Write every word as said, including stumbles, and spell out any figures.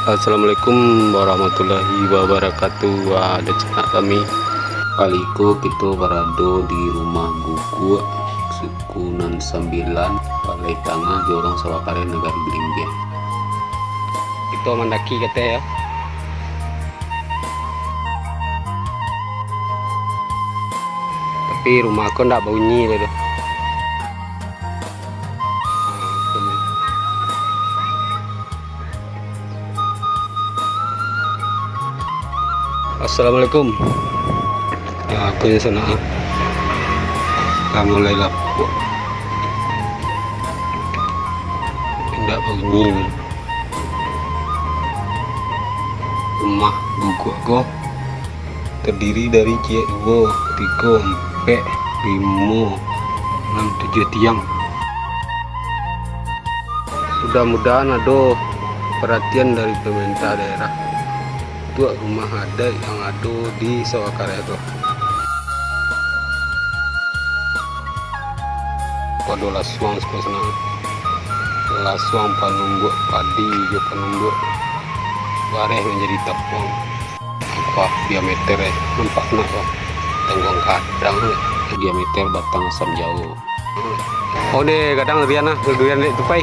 Assalamualaikum warahmatullahi wabarakatuh. Wah, ado sanak kami. Kali ko kito barado di rumah guguak, suku nan sambilan, Balai Tangah, Jorong Sawah Kareh, Nagari Beringgeh. Kito mandaki kateh yo. Tapi rumah ko ndak baunyi lai doh. Assalamualaikum. Ya, aku yang sana. Lah mulai lapuk. Indak bunyi. Rumah guguak ko terdiri dari ciek duo, tigo, ampek, limo, anam, tujuah tiang. Mudah-mudahan ado perhatian dari pemerintah daerah untuak rumah adaik yang ado di Sawah Kareh tu. Pado lasuang siko sanak. Lasuang panumbuak padi jo panumbuak bareh manjadi tapuang. Ampek diameter, eh. Nampak nak ko? Tangguang gadang, eh. Diameter batang asam jawo. Oh, deh, gadang durian lah. Durian dek tupai.